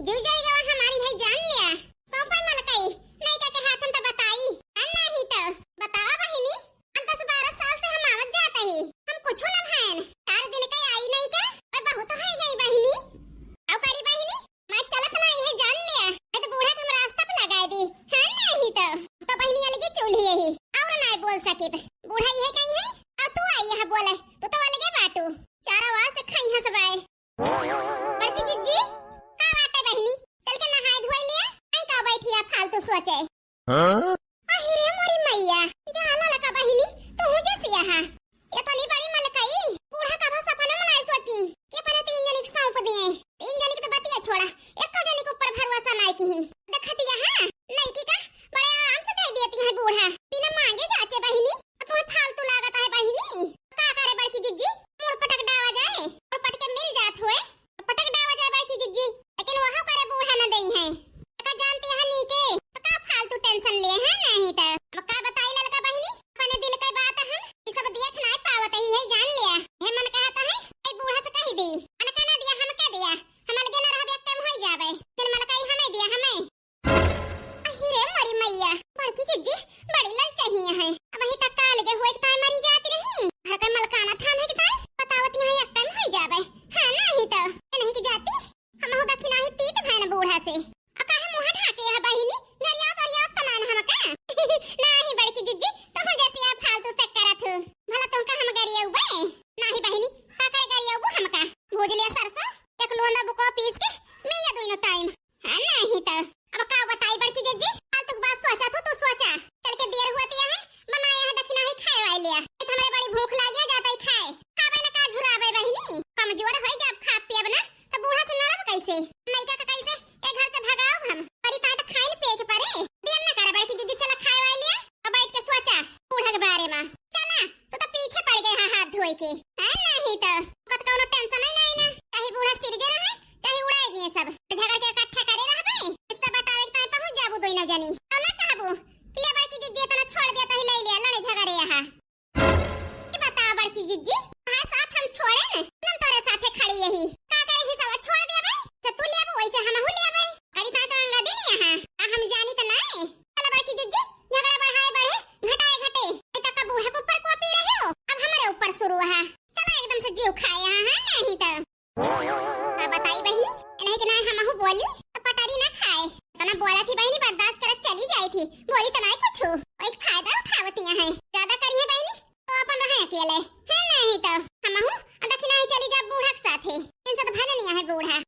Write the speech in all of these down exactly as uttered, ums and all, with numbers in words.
जीव जाई गवा हमारी है जान लिया। सौंपा मलकई, नइका के हाथन त बताई। आ नाही त बतावा बहिनी, हम दस बारह साल से हम आवत जात ही, हम कुछो न भयन। चार दिन के आई नइका, और बहुत हो गई बहिनी। अउ करी बहिनी, मैं चलत नाही है जान लिया, नहीं तो बूढ़ा के हम रास्ता पे लगाए दी। हाँ नाही तो, तो बहिनी अलगे चूल्ही यही, और नाही बोल सकित। बूढ़ा यह कहीं है, और तू आई यहाँ बोले, तू तो अलगे बाटू। चारों ओर से खाई है सब आए। बड़की जिज्जी, का बाटे बहिनी? चल के नहाए धोए लिया, आई का बैठिया फालतू सोचे। हाँ? अहि रे मोरी मैया, जा ललका बहिनी, तू जैसी यहाँ। ये तो नहीं बड़ी मलकई, बूढ़ा कभो सपना में नाय सोची कि अपने तीन जनी के सौंप दिए। तीन जनी के तो बतिया छोड़ा, एको जनी के ऊपर भरोसा नाय की। देखतिया हाँ, नइकी का बड़े आराम से दे देती है बूढ़ा, बिना मांगे जाचे बहिनी। तुम्हें फालतू लागत है बहिनी, का करे बड़की जिज्जी, मुड़ पटक डावा जाए, मुड़ पटक के मिल जात हुए। पटक डावा जाए बड़की जिज्जी, लेकिन वह करे बूढ़ा न देई है। का जानती है नीके, तो का फालतू tension ले है नहीं तो। अब का बताई ललका बहिनी, अपने दिल के बात हम ई सब देख नहीं पावत ही है जान लिया। हे मन कहता है, ए बूढ़ा से कही दी, अनका ना दिया, हम का दिया, हम अलगे न रहबे, कम होई जाबे, फिर मलकाई हमें दिया, हमें। अहि रे मोरी मैया, बड़की जिज्जी बड़ी ललचही है। अब वही तक का अलगे हुए के ताई मरी जाती रही। घर का मलकाना थाम है के ताई बतावत यहाँ एक कम होई जाबे। हाँ नाही तो, ये नहीं की जाती। हमहू दखिना ही तीत भैन बूढ़ा से। आ काहे मुँह ढाके है बहिनी? गरिया गरिया तो ना हमका। नाही बड़की जिज्जी, तुम जैसी आप फालतू से करत हो। भला तुमका हम गरिया उबे? नाही बहिनी, का करे गरिया उबो हमका? भूज लिया सरसों, एक लोंदा बुको पीस के, मीजा दुइनो time। हाँ, नहीं तो। अब का बताई बड़की जिज्जी, फालतू के बात सोचा तू, तू सोचा। चल के देर होती है, बनाया है दखिना ही खाए वाले लिया। इत हमरे बड़ी भूख लागी है, जाता ही खाए। खाबे न का झुराबे बहिनी, कमजोर होई जाब, खाब पियब ना, तो बूढ़ा से लड़ब कैसे? लइका के कैसे ए घर से भगाओ हम? परी ताई तो खाई न पिए के परे। देर न करे बड़की जिज्जी, चला खाए वाले लिया, अब बैठ के सोचा बूढ़ा के बारे में। चला, तू तो पीछे पड़ गए हाँ हाथ धोए के। हाँ, नहीं तो। कत कौनो tension ही नहीं ना, चाहे बूढ़ा सिरजे रहे, चाहे उड़ाए दिए सब। झगड़ के इकट्ठा करे रहबे, इससे बतावे के ताई पहुँच जाबू दोनों जनी। तो ना कहबू कि ले बड़की जिज्जी इतना छोड़ दिया, तही ले लिया, लड़े झगड़े यहाँ। ई बताओ बड़की जिज्जी, तोहरे साथ हम छोड़े न, हम तोरे साथे खड़ी यही। का करे ही सब छोड़ देबे? से तू लेबू, वैसे हमहू लेबे। करी ताई तो अंगा दिन यहाँ, आ हम जानी तो नहीं। चला बड़की जिज्जी, झगड़ा बढ़ाए बढ़े, घटाए घटे। ए तक का बूढ़ा के ऊपर को पी रहे हो, अब हमारे ऊपर शुरू है। चला एकदम से जीव खाए यहाँ, हाँ, नहीं तो। का बताई बहिनी, इन्हें के ना हमहू बोली, तो पटरी ना खाए। इतना बोला थी बहिनी, बर्दाश्त करत चली जाई थी, बोली तो नहीं कुछ। एक फायदा उठावतिया है, ज्यादा करी है बहिनी, तो अपन रहे अकेले, है नहीं तो। हमहू दखिना ही चली जा बूढ़ा के साथे, इनसे तो भले नहीं है बूढ़ा।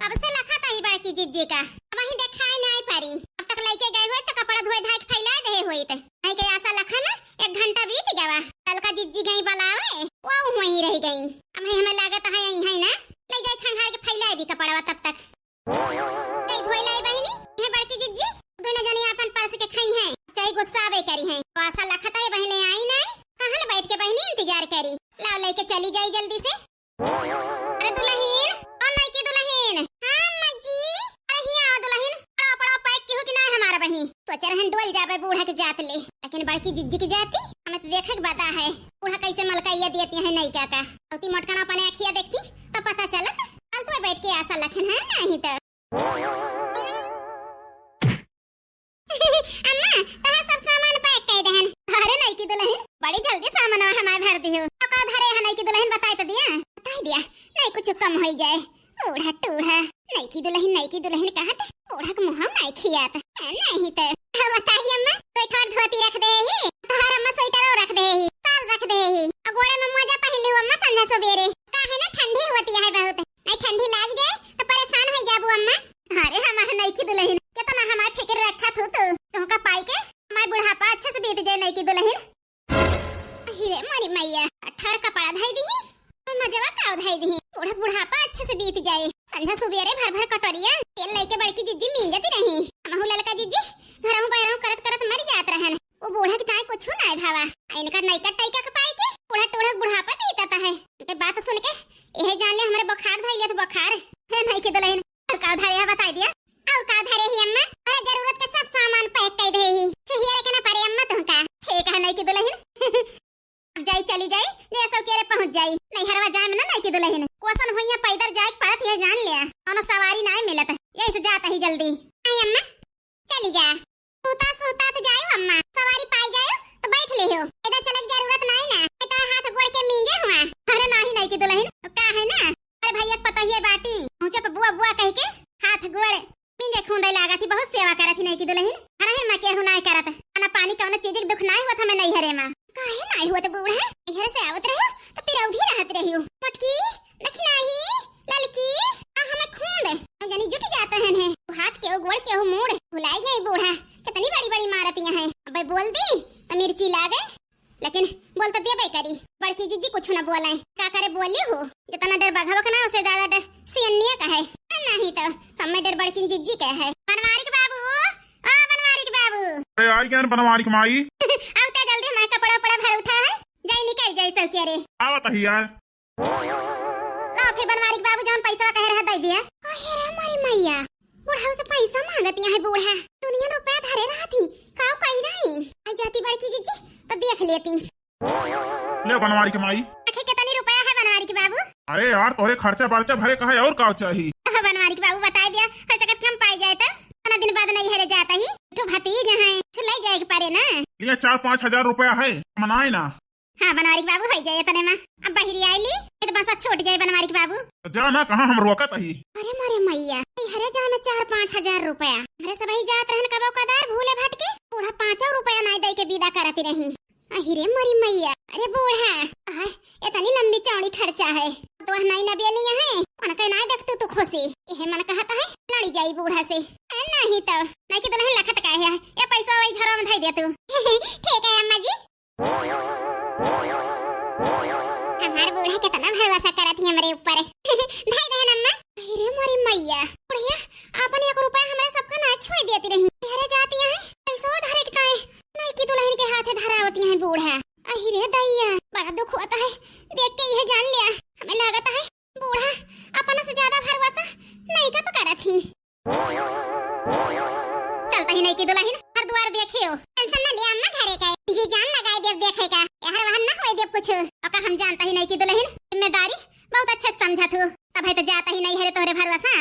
कब से लखा ताही बड़की जिज्जी का, अब वहीं देखाए नहीं पारी। अब तक लइके गए हुए तो कपड़ा धोए धाए के फैला दे हुए थे। नहीं के आशा लखा ना, एक घंटा बीत गवा। ललका जिज्जी गई बुलावे, वो वहीं रह गई। अब है हमें लागत है यहीं है ना, ले जाए खंगार के फैला दी कपड़वा तब तक। नहीं धोए लाई बहिनी, ये बड़की जिज्जी, दोनों जने अपन परस के खाई हैं, चाहे गुस्सा आवे करी हैं। तो आशा लखा ताही बहिनी आई ना, कहाँ न बैठ के बहिनी इंतजार करी। लाओ लेके चली जाई जल्दी से। अरे दुलहिन, ओ नइकी दुलहिन। हाँ अम्मा जी। अरे हिया आओ दुलहिन, पड़ो पड़ो, पैक की हो कि ना हमारा बहिन? सोचे रहन डोल जाबे बूढ़ा के जात ले, लेकिन बड़की जिज्जी की जाती हमें तो देखे के बता है, बूढ़ा कैसे मलकाइया देती है नइका का। अउती मोटका ना अपने अखिया देखती तो पता चलत। कल तो बैठ के आशा लखन है नहीं तो। अम्मा, तोहार सब सामान पैक कर देहन। अरे नइकी दुलहिन, बड़ी जल्दी सामान हमार भर दियो। तो का धरे है नइकी दुलहिन, बताई तो दिया। बताई दिया, नहीं कुछ कम होई जाए। बूढ़ा टूढ़ा, नइकी दुलहिन, नइकी दुलहिन कहत, बूढ़ा के मुँह नहीं खियात। नहीं तो। हाँ, बताई अम्मा, स्वेटर धोती रख दे ही, तोहार अम्मा स्वेटर रख दे ही, साल रख दे ही, और गोड़े में मोजा पहन ली अम्मा संझा सुबेरे। काहे ना ठंडी होती है बहुत, नहीं ठंडी लाग जाए तो परेशान हो जाबू अम्मा। अरे हमार नइकी दुलहिन, कितना हमार फिक्र रखा थू तू, तुमका पाई के हमार बुढ़ापा अच्छे से बीत जाए नइकी दुलहिन। अहि रे मोरी मैया, अठार कपड़ा धई दिही, और मजवा का धई दिही, बूढ़ा बुढ़ापा अच्छे से बीत जाए। संझा सुबेरे भर भर कटोरिया तेल लेके बड़की जिज्जी मींजती रही, हमहू ललका जिज्जी घरहू बहरहू करत करत मर जात रहन। वो बूढ़ा के ताई कुछ ना भावा, आ इनका नइका टइका के पाई के बूढ़ा टूढ़ा बुढ़ापा बीतता है। इनके बात सुन के यह जान ले हमरे बुखार धई ले तो बुखार। हे नइकी दुलहिन, और का धरे है बताई दिया? और का धरे ही अम्मा? अरे जरूरत के सब सामान पैक कर दे ही। चुहिया रे के ना परे अम्मा तुमका। ठीक है नइकी दुलहिन। अब जाई चली जाई, ले सब के रे पहुँच जाई। नहीं हरवा जाए में ना नइकी दुलहिन। कोसन होइया पैदल जाए के परत है जान लिया। के हाथ गोड़ पिंजे खूंदे लागत ही, बहुत सेवा करत ही नइकी दुलहिन। हरहिन मा केहू नाय करत। खाना पानी कउनो चीज के दुख नाय होत हमें नैहरे मा। काहे नाय होत बूढ़ा? नैहरे से आवत रहो त पिरौधी रहत रहियो। मोटकी, दखिनाही, ललकी, आ हमें खूंद। जानी जुट जात हन है। हाथ केहू गोड़ केहू मूड़। भुलाई गई बूढ़ा। कितनी बड़ी बड़ी मारत यहाँ है। अबे बोल दी त मिर्ची लागे। लेकिन बोल तो देबे करी। बड़की जिज्जी कुछ न बोले। का करे बोली हो? जितना डर बघवा का ना, उससे ज्यादा डर सियन्निया का है। नहीं तो सब में डर बड़की जिज्जी का है। बनवारी के बाबू, ओ बनवारी के बाबू। अरे आई गए बनवारी के माई। अब तो जल्दी हमारे कपड़ा उपड़ा भर उठा है। जाई निकल जाई सब के रे। आवत ही यार। ला फिर बनवारी के बाबू जौन पैसा कहे रहा दे दिया। अहे रे हमारी मैया, बुढ़ऊ से पैसा मांगत यहाँ है बूढ़ा। दुनिया रुपया धरे रहा थी, काव कही नहीं। आई जाती बड़की जिज्जी तो देख लेती। ले बनवारी के माई। आखिर कितनी रुपया है बनवारी के बाबू? अरे यार तोहरे खर्चा बर्चा भरे का है और का चाही? बनवारी के बाबू बताई दिया, पैसा कब कम पाई जाए तो। इतना दिन बाद नैहरे जाता ही, तो भतीज है, कुछ ले जाए के पड़े ना। ले चार पाँच हजार रुपया है, मनाए ना। हाँ बनवारी के बाबू, होइ जाए इतने मा। अब बहिरी आइली, ये तो बस छूट जाए बनवारी के बाबू। तो जा ना, कहाँ हम रोकत ही। अरे मोरे मैया, नैहरे जाए में चार पाँच हजार रुपया। हमरे सब ही जात रहन कबो कदार भूले भटके, बूढ़ा पाँचो रुपया नाय दे के विदा करत रही। अहि रे मोरी मैया, अरे बूढ़ा, आय, इतनी लंबी चौड़ी खर्चा है। तो नाई नबिया नहीं है, उनके नाय देख तू, तू खुशी। यह मन कहत है, लड़ी जाई बूढ़ा से। ए, नहीं तो, नहीं कि दुलहिन लखत का है, ये पैसा वही झोरा में धई दे तू। ठीक है अम्मा जी। हमार बूढ़ा कितना भरोसा करत ही हमरे ऊपर। धई दे अम्मा। अरे मोरी मैया, बुढ़िया, आपन एक रुपया हमरे सबका ना छोड़ देती रही। घरे जाती है, पैसा धरे के काहे नइकी दुलहिन के हाथे धरावती है बूढ़ा। अहि रे दैया, बड़ा दुख होता है देख के, यह जान लिया। हमें लागत है बूढ़ा अपना से ज्यादा भरोसा नइका पे करत ही। चलता ही नइकी दुलहिन, हर दुआर देखियो। टेंशन न लिया अम्मा घरे का, जी जान लगाए देब देखे का, यार वहन न होए देब कुछ। ओका हम जानता ही नइकी दुलहिन, जिम्मेदारी बहुत अच्छे से समझत हूँ। तब है तो जाता ही नैहरे तोहरे भरोसा।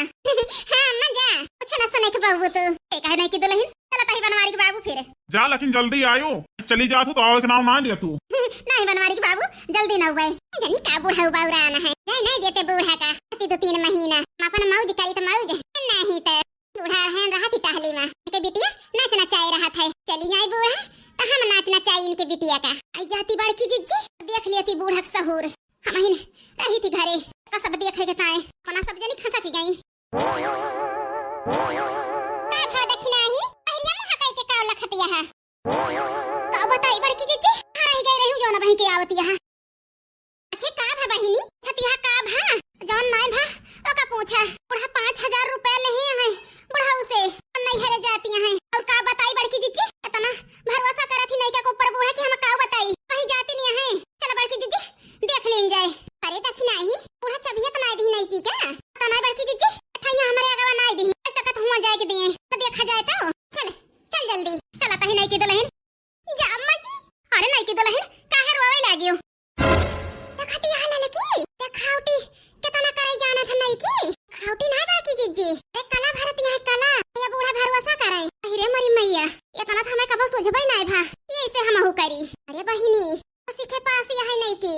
हाँ अम्मा जा, कुछ न सुने के बहू तू। एक है नइकी दुलहिन, चलता ही बनवारी के बाबू फिर। जा लेकिन जल्दी आयो, चली जात हूँ तो आवे के नाम ना लिया तू। नहीं बनवारी के बाबू, जल्दी ना हुए। जनी का बूढ़ा बौरा आना है, जाए नहीं देते बूढ़ा का। अति दो तीन महीना, हम अपन मौज करी तो मौज, नहीं तो बूढ़ा रहन रहा थी टहली में। के बिटिया नाच नचाए रहा था, चली जाए बूढ़ा तो हम नाच नचाई इनके बिटिया का। आई जाती बड़की जिज्जी, देख लेती बूढ़ा के सहूर। हम ही रही थी घरे, का सब देखे के ताए, अपना सब जनी खसा की गई। का भा दखिनाही, पहिरिया मुँह कई के काव लखतिया है? का बताई बड़की जिज्जी, हराई गई रही जो न बही के आवतिया है। आखिर का भा बहिनी, छतिया का भा, जौन नाय भा, ओका पूछा। बूढ़ा पाँच हजार रुपया ले ही है, बुढ़ऊ से, नैहरे जाती है। और का बताई बड़की जिज्जी, इतना भरोसा करत ही नइका के ऊपर बूढ़ा कि हम का बताई, कहीं जाती नहीं है। चल बड़की जिज्जी, देख लीन जाए। अरे दखिनाही, बूढ़ा चबियत नाय दी नइकी का? पता नाय बड़की जिज्जी, ठैया हमरे अगवा नाय दी, ऐसा कत हुआ जाए के दिए, तो देखा जाए तो। चल, चल जल्दी। चला तही नइकी दुलहिन। जा अम्मा जी। अरे नइकी दुलहिन, काहे रोवे लागियो? देखती है ललकी, देखावटी कितना करे जानत है नइकी। खावटी नाय बड़की जिज्जी, अरे कला भरती है कला, ये बूढ़ा भरोसा करे। अहि रे मरी मैया, इतना तो हमें कबो सुझबे नाय भा, ये इसे हमहू करी। अरे बहिनी, सीखे पास यह है नइकी।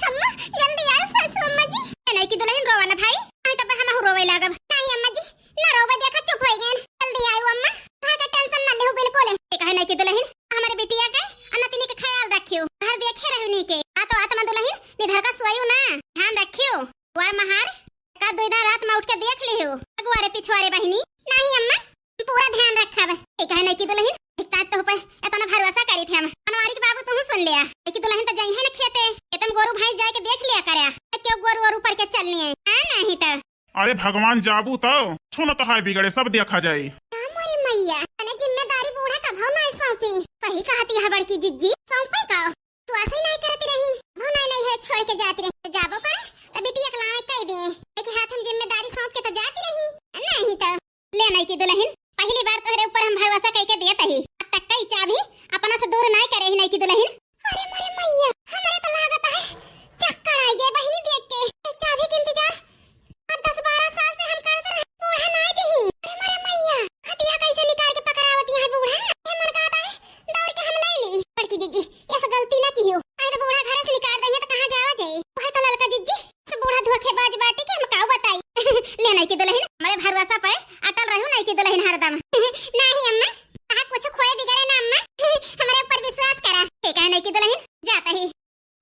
अम्मा, जल्दी आओ सासू अम्मा जी। ए नइकी दुलहिन रोवा ना भाई, नहीं तब हम रोवे लागब। नहीं अम्मा जी, ना रोवे, देखा चुप हो गए। जल्दी आओ अम्मा, घर के टेंशन ना लेहु बिल्कुल। ये कहे नइकी दुलहिन, हमारे बिटिया के अनतिनी के ख्याल रखियो, घर देखे रहू नहीं के। आ तो आत्मा दुलहिन निधर का सोयू ना, ध्यान रखियो। वाह महार, का दो दिन रात में उठ के देख लियो अगुआरे पिछुआरे बहिनी। नहीं अम्मा, पूरा ध्यान रखब। ए कहे नइकी दुलहिन, इतना तो पे इतना भरोसा करी थे हम। बनवारी के बाबू तुम सुन लिया। नइकी दुलहिन तो जाई है ना खेते। ए तुम गोरू भाई जाए के देख लिया करे। ए क्यों गोरू और ऊपर के चलनी है? हाँ नहीं तो। अरे भगवान जाबू तो सुनत है बिगड़े सब देखा जाए। हाँ मोरी मैया, अने जिम्मेदारी बूढ़ा का भाव ना सौंपी। सही कहती है बड़की जिज्जी, सौंपे का? तू ऐसे ही नहीं करती रही, भाव नहीं, नहीं है छोड़ के जाती रही। तो जाबो करे तो बिटिया के लावे कह दिए। एक हाथ हम जिम्मेदारी सौंप के तो जाती रही। नहीं तो। ले नइकी दुलहिन, पहली बार तोहरे ऊपर हम भरोसा कइके देत ही। अब तक कई चाबी अपना से दूर नाय करे ही नइकी दुलहिन। अरे मोरे मैया, हमरे तो लागत है चक्कर आ जाए बहिनी देख के। इस चाबी के इंतजार अब दस बारह साल से हम करत रहे, बूढ़ा नाय दिही। अरे मोरे मैया, खटिया कैसे निकाल के पकड़ावत यहाँ बूढ़ा? ये मन कहता है दौड़ के हम ले ली। बड़की जिज्जी, ये सब गलती ना कियो। अरे तो बूढ़ा घर से निकाल दइहे तो कहाँ जावा जाए? वह तो ललका जिज्जी, से बूढ़ा धोखेबाज बाटी के हम काऊ बताई। ले नइकी दुलहिन, हमरे भरोसा पे अटल रहू नइकी दुलहिन हरदम। नाही अम्मा, तहां कुछ खोए बिगड़े ना अम्मा, हमरे ऊपर विश्वास करा। ठीक है नइकी दुलहिन, जात ही।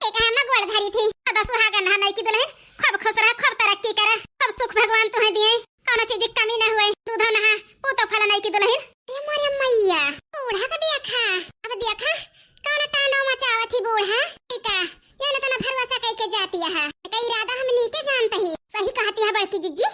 ठीक है अम्मा, गोड़ धरी थी। सदा सुहागन रहा नइकी दुलहिन, खूब खुश रहा, खूब तरक्की करा, खूब सुख भगवान तुहे दिए, कौनो चीज की कमी ना हुए। दूधो नहा, पूतो फला नइकी दुलहिन। ए मोरे मैया, बूढ़ा का देखा, अब देखा कौन टांडो मचावत ही बूढ़ा। ठीक है, जाने तना भरोसा कइके जाती है। एका इरादा हम नीके जानत ही। सही कहती है बड़की जिज्जी,